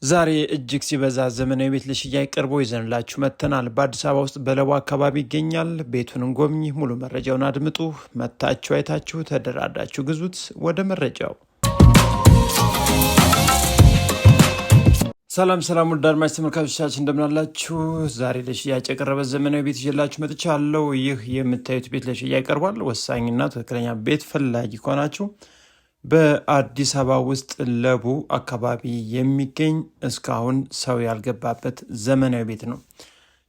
ዛሬ እጅግ ሲበዛ ዘመናዊ ቤት ለሽያጭ ቀርቦ ይዘንላችሁ መጥተናል። በአዲስ አበባ ውስጥ በለቡ አካባቢ ይገኛል። ቤቱን እንጎብኝ፣ ሙሉ መረጃውን አድምጡ። መታችሁ አይታችሁ ተደራዳችሁ ግዙት። ወደ መረጃው። ሰላም ሰላም፣ ውድ አድማጭ ተመልካቾቻችን እንደምናላችሁ። ዛሬ ለሽያጭ የቀረበ ዘመናዊ ቤት ይዤላችሁ መጥቻለሁ። ይህ የምታዩት ቤት ለሽያጭ ቀርቧል። ወሳኝና ትክክለኛ ቤት ፈላጊ ከሆናችሁ በአዲስ አበባ ውስጥ ለቡ አካባቢ የሚገኝ እስካሁን ሰው ያልገባበት ዘመናዊ ቤት ነው።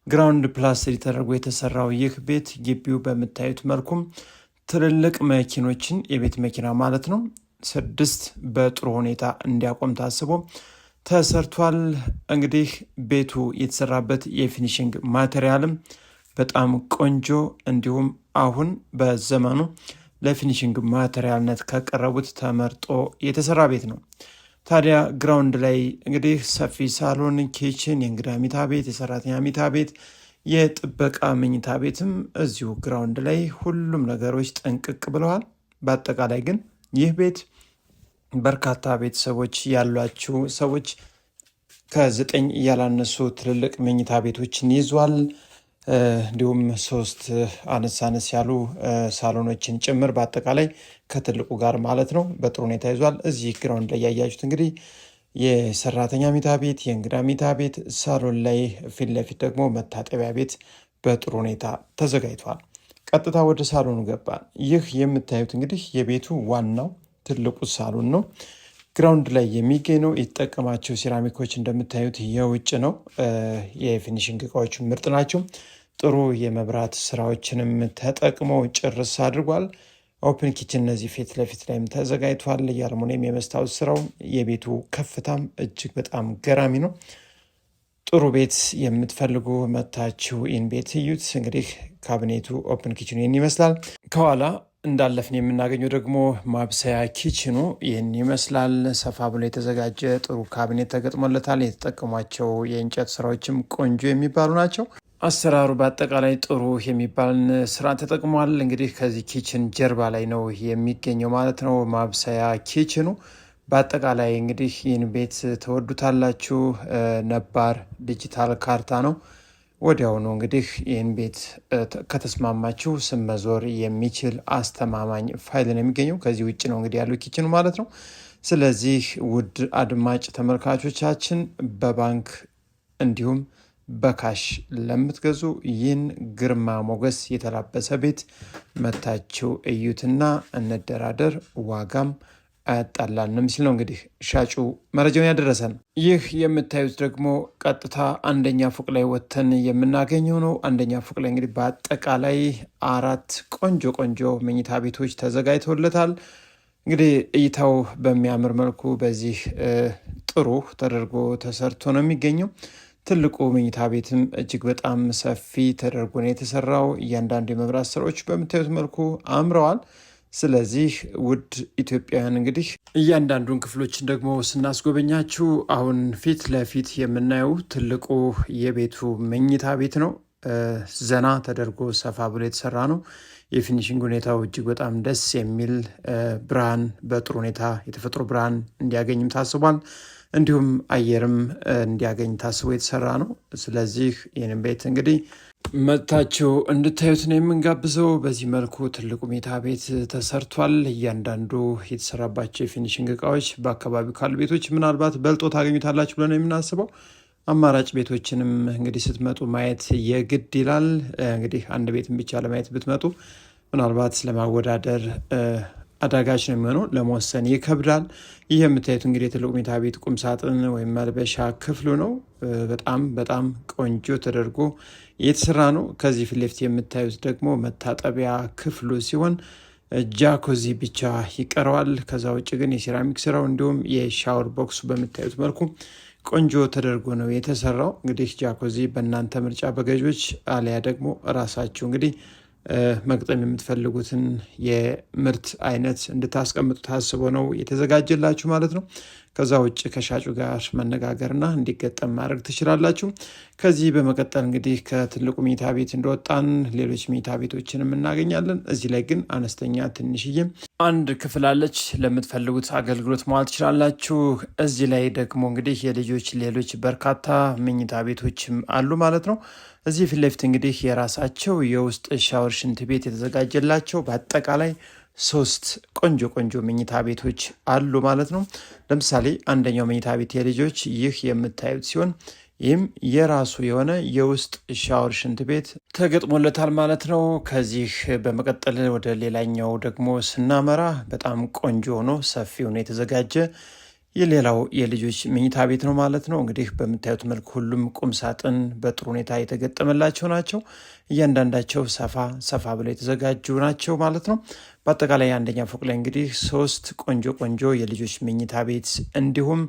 Ground plus three ተደርጎ የተሰራው ይህ ቤት ግቢው በምታዩት መልኩም ትልልቅ መኪኖችን የቤት መኪና ማለት ነው 6 በጥሩ ሁኔታ እንዲያቆም ታስቦ ተሰርቷል። እንግዲህ ቤቱ የተሰራበት የ finishing material ም በጣም ቆንጆ እንዲሁም አሁን በዘመኑ ለ finishing material ነት ከቀረቡት ተመርጦ የተሰራ ቤት ነው። ታዲያ ground ላይ እንግዲህ ሰፊ ሳሎን፣ kitchen፣ የእንግዳ መኝታ ቤት፣ የሰራተኛ መኝታ ቤት፣ የጥበቃ መኝታ ቤትም እዚሁ ground ላይ ሁሉም ነገሮች ጥንቅቅ ብለዋል። በአጠቃላይ ግን ይህ ቤት በርካታ ቤተሰቦች ያሏችሁ ሰዎች ከ9 ያላነሱ ትልልቅ መኝታ ቤቶችን ይዟል። እንዲሁም 3 አነስ አነስ ያሉ ሳሎኖችን ጭምር በአጠቃላይ ከትልቁ ጋር ማለት ነው በጥሩ ሁኔታ ይዟል። እዚህ ground ላይ ያያችሁት እንግዲህ የሰራተኛ መኝታ ቤት፣ የእንግዳ መኝታ ቤት፣ ሳሎን ላይ ፊት ለፊት ደግሞ መታጠቢያ ቤት በጥሩ ሁኔታ ተዘጋጅቷል። ቀጥታ ወደ ሳሎኑ ገባን። ይህ የምታዩት እንግዲህ የቤቱ ዋናው ትልቁ ሳሎን ነው። Ground ላይ የሚገኝ ነው። የተጠቀማቸው ሴራሚኮች እንደምታዩት የውጭ ነው። የ finishing እቃዎቹ ምርጥ ናቸው። ጥሩ የመብራት ስራዎችንም ተጠቅሞ ጭርስ አድርጓል። Open kitchen እነዚህ ፊት ለፊት ላይም ተዘጋጅቷል። የአልሙኒየም የመስታወት ስራው የቤቱ ከፍታም እጅግ በጣም ገራሚ ነው። ጥሩ ቤት የምትፈልጉ መታችሁ ይህን ቤት እዩት። እንግዲህ ካቢኔቱ open kitchen ኑ ይህን ይመስላል። ከኋላ እንዳለፍን የምናገኘው ደግሞ ማብሰያ kitchen ኑ ይህን ይመስላል። ሰፋ ብሎ የተዘጋጀ ጥሩ ካቢኔት ተገጥሞለታል። የተጠቀሟቸው የእንጨት ስራዎችም ቆንጆ የሚባሉ ናቸው። አሰራሩ በአጠቃላይ ጥሩ የሚባልን ስራ ተጠቅሟል። እንግዲህ ከዚህ kitchen ጀርባ ላይ ነው የሚገኘው ማለት ነው ማብሰያ kitchen ኑ። በአጠቃላይ እንግዲህ ይህን ቤት ተወዱታላችሁ። ነባር ዲጂታል ካርታ ነው። ወዲያውኑ እንግዲህ ይህን ቤት ከተስማማችሁ ስም መዞር የሚችል አስተማማኝ ፋይል ነው የሚገኘው። ከዚህ ውጭ ነው እንግዲህ ያለው kitchen ኑ ማለት ነው። ስለዚህ ውድ አድማጭ ተመልካቾቻችን በባንክ እንዲሁም በ cash ለምትገዙ ይህን ግርማ ሞገስ የተላበሰ ቤት መታችሁ እዩትና እንደራደር፣ ዋጋም አያጣላንም ሲል ነው እንግዲህ ሻጩ መረጃውን ያደረሰን። ይህ የምታዩት ደግሞ ቀጥታ አንደኛ ፎቅ ላይ ወጥተን የምናገኘው ነው። አንደኛ ፎቅ ላይ እንግዲህ በአጠቃላይ 4 ቆንጆ ቆንጆ መኝታ ቤቶች ተዘጋጅተውለታል። እንግዲህ እይታው በሚያምር መልኩ በዚህ ጥሩ ተደርጎ ተሰርቶ ነው የሚገኘው። ትልቁ መኝታ ቤትም እጅግ በጣም ሰፊ ተደርጎ ነው የተሰራው። እያንዳንዱ የመብራት ስራዎች በምታዩት መልኩ አምረዋል። ስለዚህ ውድ ኢትዮጵያውያን እንግዲህ እያንዳንዱን ክፍሎችን ደግሞ ስናስጎበኛችሁ አሁን ፊት ለፊት የምናየው ትልቁ የቤቱ መኝታ ቤት ነው። ዘና ተደርጎ ሰፋ ብሎ የተሰራ ነው። የ finishing ሁኔታው እጅግ በጣም ደስ የሚል ብርሃን በጥሩ ሁኔታ የተፈጥሮ ብርሃን እንዲያገኝም ታስቧል። እንዲሁም አየርም እንዲያገኝ ታስቦ የተሰራ ነው። ስለዚህ ይህንን ቤት እንግዲህ መጥታችሁ እንድታዩት ነው የምንጋብዘው። በዚህ መልኩ ትልቁ መኝታ ቤት ተሰርቷል። እያንዳንዱ የተሰራባቸው የ finishing እቃዎች በአካባቢው ካሉ ቤቶች ምናልባት በልጦ ታገኙታላችሁ ብለን ነው የምናስበው። አማራጭ ቤቶችንም እንግዲህ ስትመጡ ማየት የግድ ይላል። እንግዲህ አንድ ቤትን ብቻ ለማየት ብትመጡ ምናልባት ለማወዳደር አዳጋች ነው የሚሆነው፣ ለመወሰን ይከብዳል። ይህ የምታዩት እንግዲህ የትልቁ መኝታ ቤት ቁም ሳጥን ወይም መልበሻ ክፍሉ ነው። በጣም በጣም ቆንጆ ተደርጎ የተሰራ ነው። ከዚህ ፊት ለፊት የምታዩት ደግሞ መታጠቢያ ክፍሉ ሲሆን ጃኮዚ ብቻ ይቀረዋል። ከዛ ውጭ ግን የሴራሚክ ስራው እንዲሁም የ shower box ኡ በምታዩት መልኩ ቆንጆ ተደርጎ ነው የተሰራው። እንግዲህ ጃኮዚ በእናንተ ምርጫ በገዢዎች አሊያ ደግሞ ራሳችሁ እንግዲህ መግጠም የምትፈልጉትን የምርት አይነት እንድታስቀምጡ ታስቦ ነው የተዘጋጀላችሁ ማለት ነው። ከዛ ውጭ ከሻጩ ጋር መነጋገርና እንዲገጠም ማድረግ ትችላላችሁ። ከዚህ በመቀጠል እንግዲህ ከትልቁ መኝታ ቤት እንደወጣን ሌሎች መኝታ ቤቶችንም እናገኛለን። እዚህ ላይ ግን አነስተኛ ትንሽዬ አንድ ክፍል አለች። ለምትፈልጉት አገልግሎት መዋል ትችላላችሁ። እዚህ ላይ ደግሞ እንግዲህ የልጆች ሌሎች በርካታ መኝታ ቤቶችም አሉ ማለት ነው። እዚህ ፊት ለፊት እንግዲህ የራሳቸው የውስጥ ሻወር፣ ሽንት ቤት የተዘጋጀላቸው በአጠቃላይ ሶስት ቆንጆ ቆንጆ መኝታ ቤቶች አሉ ማለት ነው። ለምሳሌ አንደኛው መኝታ ቤት የልጆች ይህ የምታዩት ሲሆን ይህም የራሱ የሆነ የውስጥ ሻወር ሽንት ቤት ተገጥሞለታል ማለት ነው። ከዚህ በመቀጠል ወደ ሌላኛው ደግሞ ስናመራ በጣም ቆንጆ ሆኖ ሰፊ ሆኖ የተዘጋጀ የሌላው የልጆች መኝታ ቤት ነው ማለት ነው። እንግዲህ በምታዩት መልኩ ሁሉም ቁም ሳጥን በጥሩ ሁኔታ የተገጠመላቸው ናቸው። እያንዳንዳቸው ሰፋ ሰፋ ብለው የተዘጋጁ ናቸው ማለት ነው። በአጠቃላይ አንደኛ ፎቅ ላይ እንግዲህ ሶስት ቆንጆ ቆንጆ የልጆች መኝታ ቤት እንዲሁም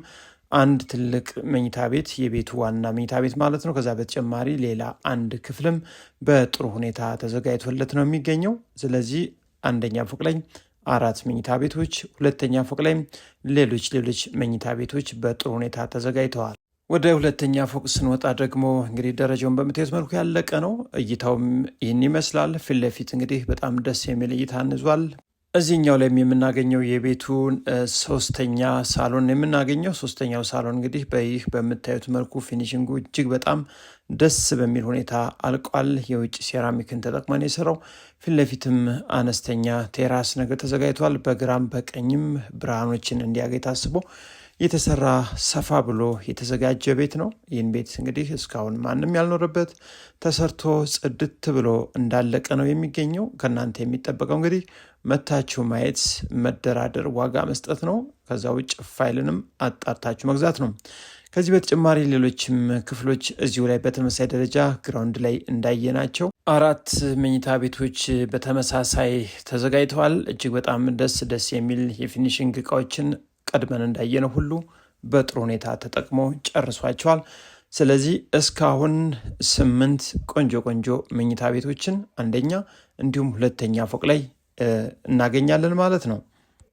አንድ ትልቅ መኝታ ቤት የቤቱ ዋና መኝታ ቤት ማለት ነው። ከዛ በተጨማሪ ሌላ አንድ ክፍልም በጥሩ ሁኔታ ተዘጋጅቶለት ነው የሚገኘው። ስለዚህ አንደኛ ፎቅ ላይ አራት መኝታ ቤቶች፣ ሁለተኛ ፎቅ ላይ ሌሎች ሌሎች መኝታ ቤቶች በጥሩ ሁኔታ ተዘጋጅተዋል። ወደ ሁለተኛ ፎቅ ስንወጣ ደግሞ እንግዲህ ደረጃውን በምታዩት መልኩ ያለቀ ነው። እይታውም ይህን ይመስላል። ፊት ለፊት እንግዲህ በጣም ደስ የሚል እይታ እንዟል። እዚህኛው ላይም የምናገኘው የቤቱን ሶስተኛ ሳሎን የምናገኘው ሶስተኛው ሳሎን እንግዲህ በይህ በምታዩት መልኩ finishing ኡ እጅግ በጣም ደስ በሚል ሁኔታ አልቋል። የውጭ ሴራሚክን ተጠቅመን የሰራው ፊት ለፊትም አነስተኛ terrace ነገር ተዘጋጅቷል። በግራም በቀኝም ብርሃኖችን እንዲያገኝ ታስቦ የተሰራ ሰፋ ብሎ የተዘጋጀ ቤት ነው። ይህን ቤት እንግዲህ እስካሁን ማንም ያልኖረበት ተሰርቶ ጽድት ብሎ እንዳለቀ ነው የሚገኘው። ከእናንተ የሚጠበቀው እንግዲህ መታችሁ ማየት፣ መደራደር፣ ዋጋ መስጠት ነው። ከዛ ውጭ ፋይልንም አጣርታችሁ መግዛት ነው። ከዚህ በተጨማሪ ሌሎችም ክፍሎች እዚሁ ላይ በተመሳሳይ ደረጃ ground ላይ እንዳየናቸው አራት መኝታ ቤቶች በተመሳሳይ ተዘጋጅተዋል። እጅግ በጣም ደስ ደስ የሚል የ finishing እቃዎችን ቀድመን እንዳየነው ሁሉ በጥሩ ሁኔታ ተጠቅሞ ጨርሷቸዋል። ስለዚህ እስካሁን 8 ቆንጆ ቆንጆ መኝታ ቤቶችን አንደኛ እንዲሁም ሁለተኛ ፎቅ ላይ እናገኛለን ማለት ነው።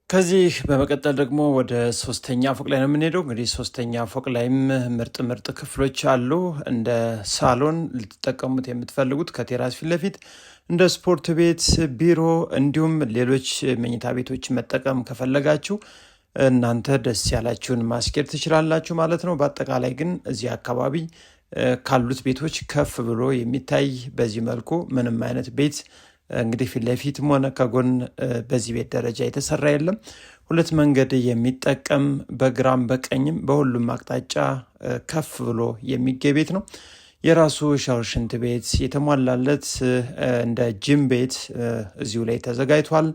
ከዚህ በመቀጠል ደግሞ ወደ ሶስተኛ ፎቅ ላይ ነው የምንሄደው። እንግዲህ ሶስተኛ ፎቅ ላይም ምርጥ ምርጥ ክፍሎች አሉ። እንደ ሳሎን ልትጠቀሙት የምትፈልጉት ከ terrace ፊት ለፊት እንደ ስፖርት ቤት፣ ቢሮ እንዲሁም ሌሎች መኝታ ቤቶች መጠቀም ከፈለጋችሁ እናንተ ደስ ያላችሁን ማስኬድ ትችላላችሁ ማለት ነው። በአጠቃላይ ግን እዚህ አካባቢ ካሉት ቤቶች ከፍ ብሎ የሚታይ በዚህ መልኩ ምንም አይነት ቤት እንግዲህ ፊት ለፊትም ሆነ ከጎን በዚህ ቤት ደረጃ የተሰራ የለም። ሁለት መንገድ የሚጠቀም በግራም በቀኝም በሁሉም አቅጣጫ ከፍ ብሎ የሚገኝ ቤት ነው። የራሱ ሻወር፣ ሽንት ቤት የተሟላለት እንደ ጅም ቤት እዚሁ ላይ ተዘጋጅቷል።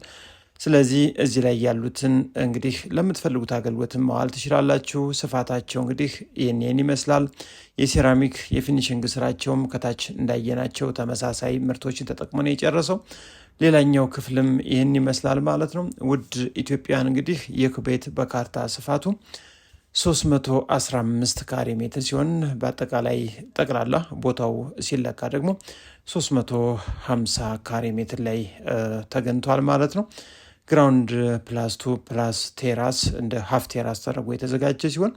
ስለዚህ እዚህ ላይ ያሉትን እንግዲህ ለምትፈልጉት አገልግሎትን መዋል ትችላላችሁ። ስፋታቸው እንግዲህ ይህን ይመስላል። የሴራሚክ የ finishing ስራቸውም ከታች እንዳየናቸው ተመሳሳይ ምርቶችን ተጠቅሞ ነው የጨረሰው። ሌላኛው ክፍልም ይህን ይመስላል ማለት ነው። ውድ ኢትዮጵያን እንግዲህ ይህ ቤት በካርታ ስፋቱ 315 ካሬ ሜትር ሲሆን በአጠቃላይ ጠቅላላ ቦታው ሲለካ ደግሞ 350 ካሬ ሜትር ላይ ተገኝቷል ማለት ነው። ground plus two plus terrace እንደ half terrace ተደርጎ የተዘጋጀ ሲሆን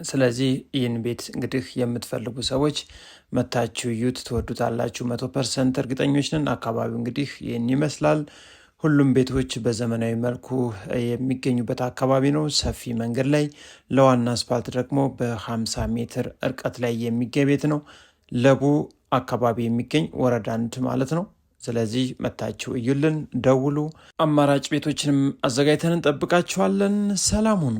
ስለዚህ ይህን ቤት እንግዲህ የምትፈልጉ ሰዎች መታችሁ እዩት፣ ትወዱታላችሁ። 100% እርግጠኞች ነን። አካባቢው እንግዲህ ይህን ይመስላል። ሁሉም ቤቶች በዘመናዊ መልኩ የሚገኙበት አካባቢ ነው። ሰፊ መንገድ ላይ ለዋና አስፓልት ደግሞ በ50 ሜትር እርቀት ላይ የሚገኝ ቤት ነው። ለቡ አካባቢ የሚገኝ ወረዳ 1 ማለት ነው። ስለዚህ መታችሁ እዩልን፣ ደውሉ። አማራጭ ቤቶችንም አዘጋጅተን እንጠብቃችኋለን። ሰላም ሁኑ።